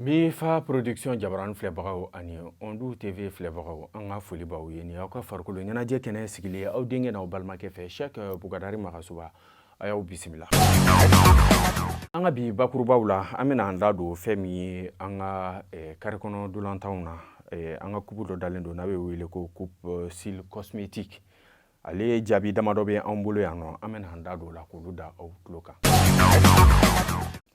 Mifa Production jabarani filɛbagaw ani Ondu TV filɛbagaw, an ka foli b'aw ye. Ni aw ka farikolo ɲɛnajɛ kɛnɛ sigilen ye, aw denkɛ n'aw balimakɛ fɛ, Cheikh Bougadary Magasuba, a y'aw bisimila. An ka bi bakurubaw la, an bɛna an da don fɛn min ye an ka kari kɔnɔ dolantanw na. An ka coupe dɔ dalen don n'a bɛ wele ko Coupe Sil Cosmétique. Ale jaabi damadɔ bɛ an bolo yan nɔ, an bɛna an da don o la k'olu da aw tulo kan.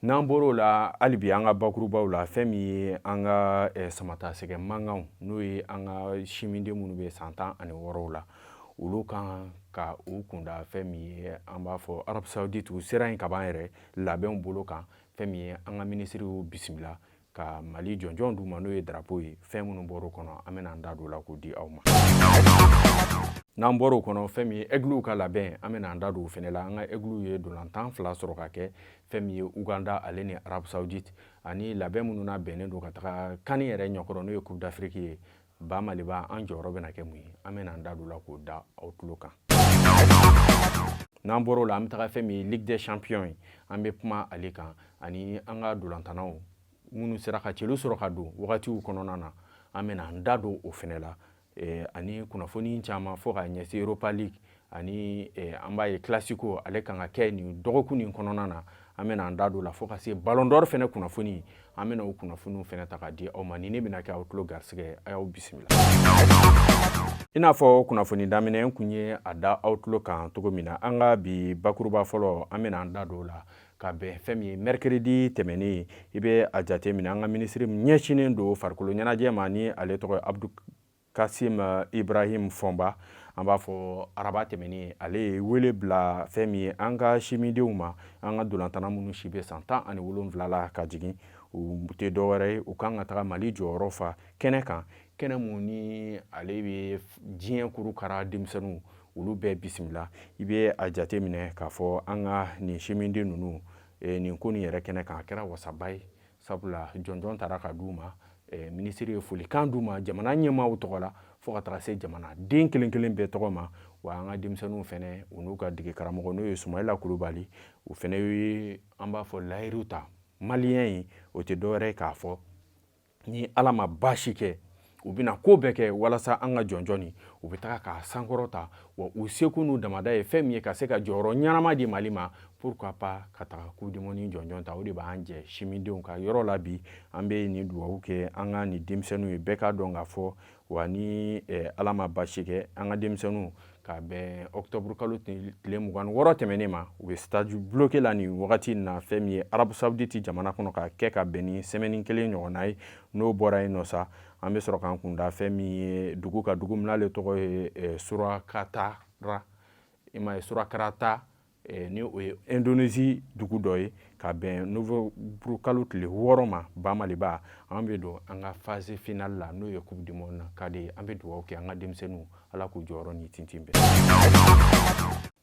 N'an bɔr'o la, hali bi an ka bakurubaw la, fɛn min ye an ka samatasɛgɛ mankanw, n'o ye an ka siminden minnu bɛ san 16 la, olu kan ka u kunda fɛn min ye, an b'a fɔ Arabie Saoudite. U sera yen kaban yɛrɛ labɛnw bolo kan. Fɛn min ye an ka minisiriw bisimila ka Mali jɔnjɔn d'u ma, n'o ye drapeau ye, fɛn minnu bɔr'o kɔnɔ, an bɛna an da don o la k'o di aw ma. N'an bɔr'o kɔnɔ, fɛn min ye Aigles ka labɛn, an bɛna an da don o fɛnɛ la. An ka Aigles ye dolantan 2 sɔrɔ ka kɛ fɛn min ye Uganda ale ni Arabie Saoudite, ani labɛn minnu n'a bɛnnen don ka taga CAN yɛrɛ ɲɛkɔrɔ, n'o ye Coupe d'Afrique ye. Ba Maliba, an jɔyɔrɔ bɛna kɛ mun ye? An bɛna an da don o la k'o da aw tulo kan. N'an bɔr'o la, an bɛ taga fɛn min ye Ligue des Champions ye, an bɛ kuma ale kan, ani an ka dolantanaw minnu sera ka celu sɔrɔ ka don wagatiw kɔnɔna na, an bɛna an da don o fɛnɛ la, ani kunnafoni caman fo ka ɲɛsin Europa League, ani an b'a ye Classico ale kan ka kɛ nin dɔgɔkun nin kɔnɔna na, an bɛna an da don o la, fo ka se Ballon d'Or fɛnɛ kunnafoni, an bɛna o kunnafoniw fɛnɛ ta ka di aw ma. Ni ne bɛna kɛ aw tulo garisɛgɛ, a y'aw bisimila. I n'a fɔ kunnafoni daminɛ kun ye a da aw tulo kan cogo min na, an ka bi bakuruba fɔlɔ, an bɛna an da don o la ka bɛn fɛn min ye mercredi tɛmɛnen. I bɛ a jate minɛ, an ka minisiri ɲɛsinnen don farikolo ɲɛnajɛ ma, ni ale tɔgɔ ye Abdou Kassim Ibrahim Fomba, an b'a fɔ araba tɛmɛnen, ale ye wele bila fɛn min ye an ka simidenw ma, an ka dolantana minnu si bɛ san 17 la ka jigin. U tɛ dɔwɛrɛ ye, u kan ka taga Mali jɔyɔrɔ fa kɛnɛ kan, kɛnɛ mun ni ale bɛ diɲɛ kurukara denmisɛnninw olu bɛɛ bisimila. I bɛ a jate minɛ k'a fɔ an ka nin siminden ninnu, nin ko nin yɛrɛ kɛnɛ kan, a kɛra wasaba ye, sabula jɔnjɔn taara ka d'u ma. Minisiri ye folikan d'u ma jamana ɲɛmaaw tɔgɔ la, fo ka taga se jamana den kelen kelen bɛɛ tɔgɔ ma. Wa an ka denmisɛnninw fɛnɛ, u n'u ka dege karamɔgɔ, n'o ye Sumayila Kulubali, u fɛnɛ ye, an b'a fɔ, layiru ta maliyɛn ye. O tɛ dɔwɛrɛ ye k'a fɔ ni Ala ma baasi kɛ, u bɛna ko bɛɛ kɛ walasa an ka jɔnjɔn nin, u bɛ taga k'a sankɔrɔ ta, wa u seko n'u damada ye fɛn min ye ka se ka jɔyɔrɔ ɲɛnama di Mali ma, pourquoi pas ka taga Coupe du monde jɔnjɔn ta. O de b'an jɛ simidenw ka yɔrɔ la bi. An bɛ nin dugawu kɛ an ka nin denmisɛnninw ye, bɛɛ k'a dɔn k'a fɔ wa ni Ala ma baasi kɛ, an ka denmisɛnninw, ka bɛn octobre kalo tile 26 tɛmɛnen ma, u bɛ stade bloqué la nin wagati in na, fɛn min ye Arabie Saoudite jamana kɔnɔ, ka kɛ ka bɛn ni semaine kelen ɲɔgɔnna ye. N'o bɔra yen nɔ sa, an bɛ sɔrɔ k'an kunda fɛn min ye dugu ka dugu min n'ale tɔgɔ ye Surakarta, i m'a ye, Surakarta, ni o ye Indonésie dugu dɔ ye, ka bɛn novembre kalo tile 6 ma. Ba Maliba, an bɛ don an ka phase finale la, n'o ye Coupe du monde ka di. An bɛ dugawu kɛ an ka denmisɛnninw, Ala k'u jɔyɔrɔ ni tintin bɛn.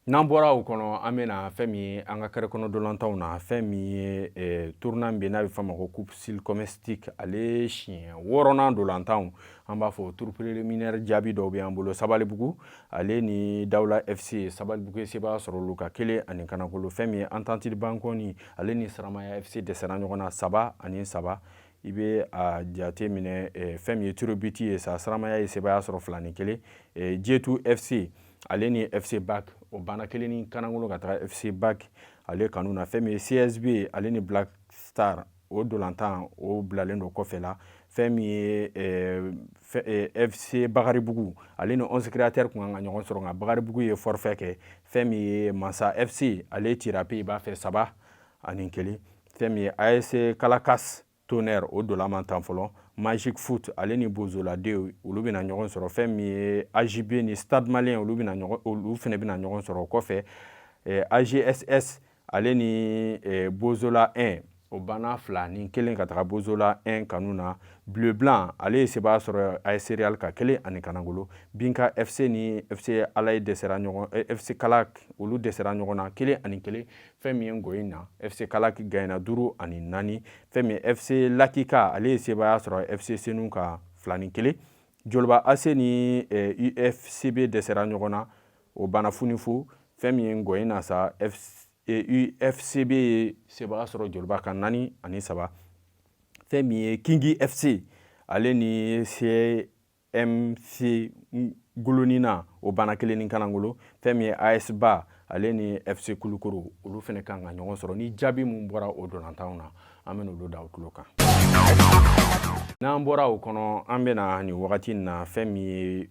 N'an bɔra o kɔnɔ, an bɛna fɛn min ye an ka kari kɔnɔ dolantanw na, fɛn min ye tournoi min bɛ n'a bɛ f'a ma ko Coupe Sil Cosmétique, ale siɲɛ wɔɔrɔnan dolantanw, an b'a fɔ tour préliminaire jaabi dɔw bɛ an bolo. Sabalibugu ale ni Dawula FC, Sabalibugu ye sebaaya sɔrɔ olu ka 1 ni kanakolo. Fɛn min ye Entente Banconi ale ni Saramaya FC dɛsɛra ɲɔgɔn na 3-3. I bɛ a jate minɛ, fɛn min ye tir au but ye sa, Saramaya ye sebaaya sɔrɔ 2-1. Jetu FC ale ni FC Bac, o banna 1 ni kanangolo ka taga FC Bac ale kanu na. Fɛn min ye CSB ale ni Black Star, o dolantan o bilalen don kɔfɛ la. Fɛn min ye FC Bakaribugu ale ni 11 Créateur kun kan ka ɲɔgɔn sɔrɔ, nka Bakaribugu ye forfait kɛ. Fɛn min ye Mansa FC, ale cira Pays-Bas fɛ 3-1. Fɛn min ye AS Kalakas Tonnerre, o dolan man tan fɔlɔ. Magic Foot ale ni Bozoladenw, olu bɛna ɲɔgɔn sɔrɔ. Fɛn min ye AJB ni Stade Malien, olu bɛna ɲɔgɔn, olu fana bɛna ɲɔgɔn sɔrɔ. O kɔfɛ, AGSS ale ni Bozola 1, o banna 2-1 ka taga Bozola 1 kanu na. Bleu Blanc ale ye sebaaya sɔrɔ AS Real ka 1 ni kanangolo. Binka FC ni FC Alaye dɛsɛra ɲɔgɔn, FC Kalak, olu dɛsɛra ɲɔgɔn na 1-1. Fɛn min ye Ngoyi na, FC Kalak gagné 5-4. Fɛn min ye FC Lakika, ale ye sebaaya sɔrɔ FC Senu ka 2-1. Joliba AC ni UFCB dɛsɛra ɲɔgɔn na, o banna 0-0. Fɛn min ye Ngoyi na sa, UFCB ye sebaaya sɔrɔ Joliba kan 4-3. Fɛn min ye Kingi FC, ale ni CMC Golonina, o banna 1 ni kanangolo. Fɛn min ye AS Ba, ale ni FC Kulukoro, olu fana kan ka ɲɔgɔn sɔrɔ. Ni jaabi mun bɔra o dolantanw na, an bɛna olu da o tulo kan. N'an bɔra o kɔnɔ, an bɛna nin wagati in na, fɛn min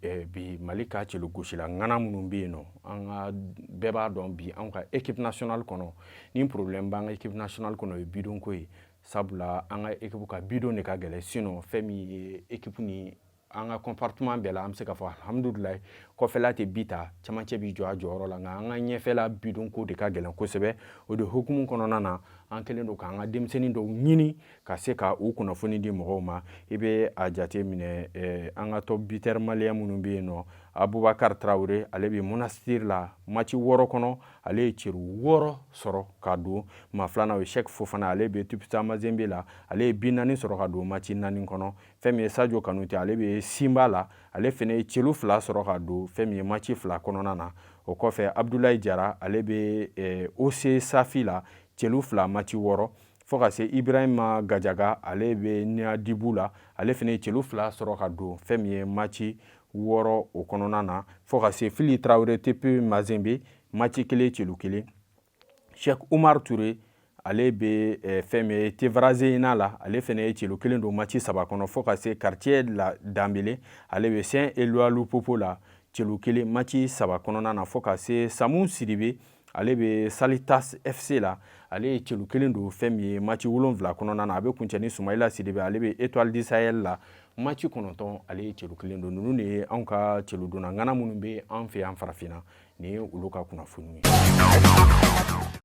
ye bi Mali ka celu gosila ŋana minnu bɛ yen nɔ, an ka bɛɛ b'a dɔn bi anw ka équipe nationale kɔnɔ, ni problème b'an ka équipe nationale kɔnɔ, o ye bidon ko ye. Sabula an ka équipe ka bidon de ka gɛlɛn. Sinon fɛn min ye équipe ni an ka compartiment bɛɛ la, an bɛ se k'a fɔ alhamdulilayi, kɔfɛla tɛ bi ta, camancɛ bi jɔ a jɔyɔrɔ la, nka an ka ɲɛfɛla bidon ko de ka gɛlɛn kosɛbɛ. O de hukumu kɔnɔna na, an kɛlen don k'an ka denmisɛnnin dɔw ɲini ka se ka u kunnafoni di mɔgɔw ma. I bɛ a jate minɛ, an ka top buteur malien minnu bɛ yen nɔ, Abubakar Traoré, ale bɛ Monastir la, match 6 kɔnɔ, ale ye celu 6 sɔrɔ ka don. Maa filanan o ye Sɛki Fofana, ale bɛ Tupuisa Mazembe la, ale ye bi 4 sɔrɔ ka don match 4 kɔnɔ. Fɛn min ye Sadio Kanute, ale bɛ Simba la, ale fana ye celu 2 sɔrɔ ka don fɛn min ye match 2 kɔnɔna na. O kɔfɛ, Abdoulaye Jara, ale bɛ OC Safi la, celu 2 match 6. Fo ka se Ibrahima Gajaga, ale bɛ Niadibu la, ale fana ye celu 2 sɔrɔ ka don fɛn min ye match 6 o kɔnɔna na. Fo ka se Fili Traoré, TP Mazembe, match 1, celu 1. Cheikh Oumar Touré, ale bɛ fɛn min ye Tevragh Zeina la, ale fana ye celu 1 don match 3 kɔnɔ. Fo ka se Quartier la Danbele, ale bɛ Saint Eloi Lupopo la, celu 1 match 3 kɔnɔna na. Fo ka se Samu Sidibe, ale bɛ Salitas FC la, ale ye celu 1 don fɛn min ye match 7 kɔnɔna na. A bɛ kuncɛ ni Sumayila Sidibe, ale bɛ Étoile du Sahel la, match 9, ale ye celu 1 don. Ninnu de ye anw ka celu donna ŋana minnu bɛ an fɛ yan farafinna, nin ye olu ka kunnafoni ye.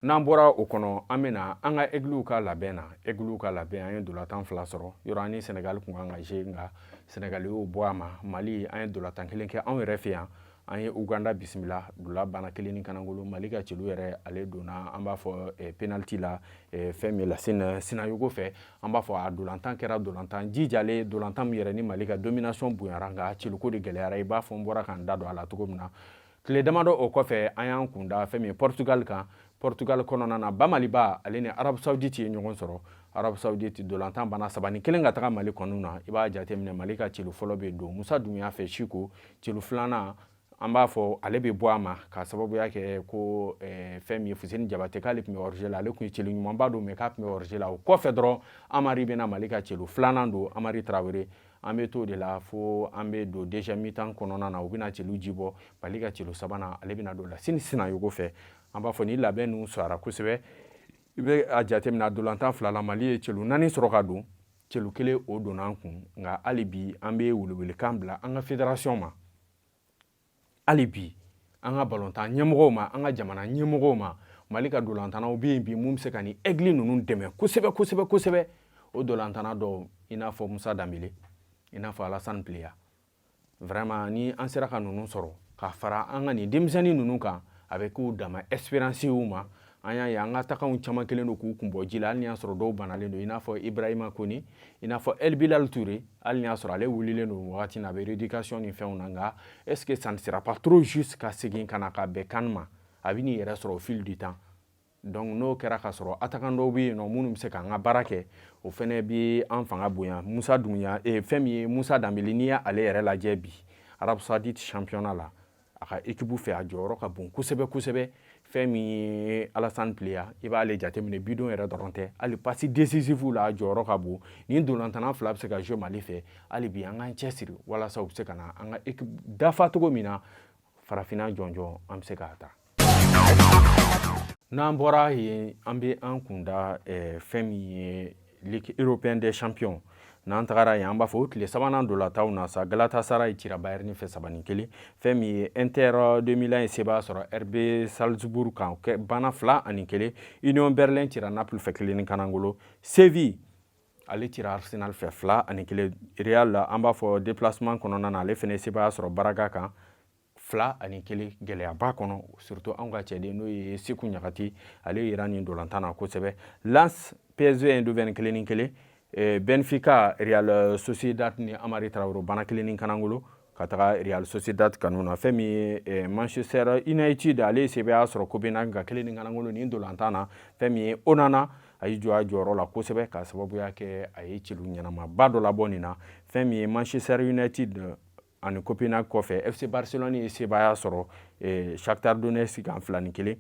N'an bɔra o kɔnɔ, an bɛna an ka Aigles ka labɛn na. Aigles ka labɛn, an ye dolatan 2 sɔrɔ yɔrɔ, an ni Sénégal kun kan ka jouer, nka Sénégal y'o bɔ a ma. Mali, an ye dolatan 1 kɛ anw yɛrɛ fɛ yan, an ye Uganda bisimila, dola banna 1 ni kanangolo. Mali ka celu yɛrɛ, ale donna, an b'a fɔ penalty la, fɛn min Lassine Sinayogo fɛ. An b'a fɔ a dolantan kɛra dolantan jijalen, dolantan min yɛrɛ ni Mali ka domination bonyara, nka celuko de gɛlɛyara. I b'a fɔ n bɔra k'an da don a la cogo min na. Tile damadɔ o kɔfɛ, an y'an kunda fɛn min ye Portugal kan. Portugal kɔnɔna na, Bamaliba, ale ni Arabie Saoudite ye ɲɔgɔn sɔrɔ. Arabie Saoudite, dolantan banna 3-1 ka taga Mali kɔnɔ na. I b'a jateminɛ, Mali ka celu fɔlɔ bɛ don Musa Dunbiya fɛ Siko. Celu filanan, an b'a fɔ ale bɛ bɔ a ma ka sababuya kɛ ko fɛn min ye Fuseni Jabate, k'ale tun bɛ hors-jeu la. Ale tun ye celu ɲumanba don, mais k'a tun bɛ hors-jeu la. O kɔfɛ dɔrɔn, Amari bɛna Mali ka celu filanan don, Amari Traoré. An bɛ t'o de la fo an bɛ don deuxième mi-temps kɔnɔna na, u bɛna celu ji bɔ. Mali ka celu sabanan, ale bɛna don Lassine Sinayogo fɛ. An b'a fɔ ni labɛn ninnu sɔrɔra kosɛbɛ. I bɛ a jateminɛ, a dolantan 2 la, Mali ye celu 4 sɔrɔ ka don, celu 1 o donna an kun. Nka hali bi, an bɛ welewelekan bila an ka fédération ma, hali bi an ka balontan ɲɛmɔgɔw ma, an ka jamana ɲɛmɔgɔw ma. Mali ka dolantannaw bɛ yen bi mun bɛ se ka nin Aigle ninnu dɛmɛ kosɛbɛ kosɛbɛ kosɛbɛ. O dolantanna dɔw, i n'a fɔ Musa Danbele, i n'a fɔ Alassane Pleya, vraiment ni an sera ka ninnu sɔrɔ ka fara an ka nin denmisɛnnin ninnu kan, a bɛ k'u dama expérience y'u ma. An y'a ye an ka attaquants caman kelen don k'u kun bɔ ji la, hali ni y'a sɔrɔ dɔw banalen don, i n'a fɔ Ibrahima Kone, i n'a fɔ El Bilal Touré. Hali ni y'a sɔrɔ ale wulilen don wagati na, a bɛ rééducation ni fɛnw na, nka est ce que ça ne sera pas trop juste ka segin ka na ka bɛn CAN ma? A bɛ n'i yɛrɛ sɔrɔ au fil du temps. Donc n'o kɛra ka sɔrɔ attaquant dɔw bɛ yen nɔ minnu bɛ se k'an ka baara kɛ, o fɛnɛ bɛ an fanga bonya. Musa Dunbiya, fɛn min ye Musa Danbele, n'i y'ale yɛrɛ lajɛ bi Arabie Saoudite championnat la, a ka équipe fɛ, a jɔyɔrɔ ka bon kosɛbɛ kosɛbɛ. Fɛn min ye Alassane Pleya, i b'ale jateminɛ, bidon yɛrɛ dɔrɔn tɛ, hali passe décisive la, a jɔyɔrɔ ka bon. Nin dolantanna 2 bɛ se ka jouer Mali fɛ. Hali bi an k'an cɛsiri walasa u bɛ se ka na an ka équipe dafa cogo min na, farafinna jɔnjɔn an bɛ se k'a ta. N'an bɔra yen, an bɛ an kunda fɛn min ye Ligue européenne des champions. N'an tagara yen, an b'a fɔ o tile sabanan dolantanw na sa, Galatasaray cira Bayern fɛ 3-1. Fɛn min ye Inter de Milan ye sebaaya sɔrɔ RB Salzbourg kan, banna 2-1. Union Berlin cira Naples fɛ 1 ni kanangolo. Séville, ale cira Arsenal fɛ 2-1. Real, an b'a fɔ déplacement kɔnɔna na, ale fana ye sebaaya sɔrɔ Braga kan 2-1, gɛlɛyaba kɔnɔ. Surtout anw ka cɛden, n'o ye Seku Ɲagati, ale yera nin dolantan na kosɛbɛ. Lens PSV Eindhoven 1-1. Benfica Real Sociedad ni Amari Traoré banna 1 ni kanangolo ka taga Real Sociedad kanu na. Fɛn min ye Manchester United, ale ye sebaaya sɔrɔ Copenhague ka 1 ni kanangolo nin dolantan na. Fɛn min ye Onana, A y'i jɔ a jɔyɔrɔ la kosɛbɛ k'a sababuya kɛ a ye celu ɲɛnamaba dɔ labɔ nin na. Fɛn min ye Manchester United ani Copenhague kɔfɛ, FC Barcelone ye sebaaya sɔrɔ Shakhtar Donetsk kan 2-1.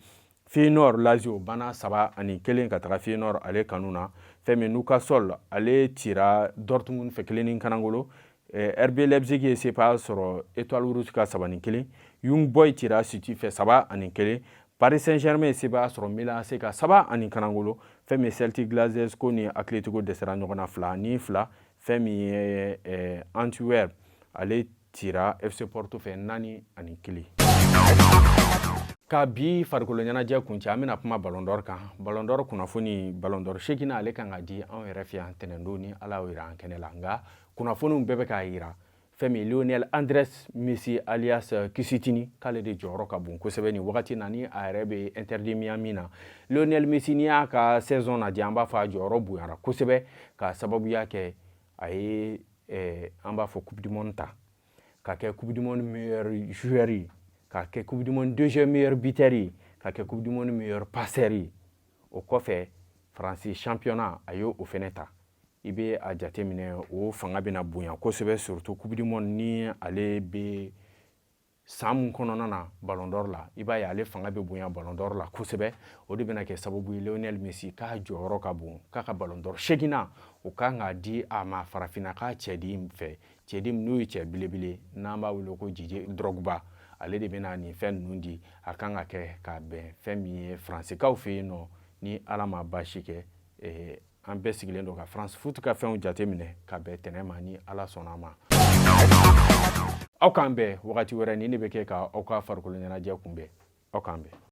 Feyenoord Lazio banna 3-1 ka taga Feyenoord ale kanu na. Fɛn min Newcastle, ale cira Dortmund fɛ 1-0. RB Leipzig ye sebaaya sɔrɔ Étoile Rouge ka 3-1. Young Boys cira City fɛ 3-1. Paris Saint-Germain ye sebaaya sɔrɔ Milan AC ka 3-0. Fɛn min Celtic Glasgow ni Atletico dɛsɛra ɲɔgɔn na 2-2. Fɛn min ye Antwerp, ale cira FC Porto fɛ 4-1. Ka bi farikolo ɲɛnajɛ kuncɛ, an bɛna kuma Ballon d'Or kan. Ballon d'Or kunnafoni, Ballon d'Or seginna, ale kan ka di anw yɛrɛ fɛ yan tɛnɛndon ni Ala y'o yira an kɛnɛ la. Nka kunnafoniw bɛɛ bɛ k'a yira, fɛn min Lionel Andrés Messi alias Kisitini, k'ale de jɔyɔrɔ ka bon kosɛbɛ nin wagati na ni a yɛrɛ bɛ Inter de Miami na. Lionel Messi, n'i y'a ka saison lajɛ, an b'a fɔ a jɔyɔrɔ bonyara kosɛbɛ k'a sababuya kɛ a ye an b'a fɔ Coupe du monde ta, ka kɛ Coupe du monde meilleur joueur ye, ka kɛ Coupe du monde deuxième meilleur buteur ye, ka kɛ Coupe du monde meilleur passeur ye. O kɔfɛ, Faransi championnat, a ye o fɛnɛ ta. I bɛ a jateminɛ, o fanga bɛna bonya kosɛbɛ, surtout Coupe du monde ni ale bɛ san mun kɔnɔna na Ballon d'Or la. I b'a ye ale fanga bɛ bonya Ballon d'Or la kosɛbɛ. O de bɛna kɛ sababu ye Lionel Messi k'a jɔyɔrɔ ka bon, k'a ka Ballon d'Or seginna, o kan k'a di a ma farafinna k'a cɛden fɛ, cɛden n'o ye cɛ belebele n'an b'a wele ko Didier Drogba. Ale de bɛna nin fɛn ninnu di. A kan ka kɛ ka bɛn fɛn min ye Faransikaw fɛ yen nɔ, ni Ala ma baasi kɛ. An bɛɛ sigilen don ka France Foot ka fɛnw jateminɛ ka bɛn tɛnɛ ma, ni Ala sɔnna a ma. Aw k'an bɛn wagati wɛrɛ. Ni ne bɛ kɛ ka aw ka farikolo ɲɛnajɛ kunbɛn, aw k'an bɛn.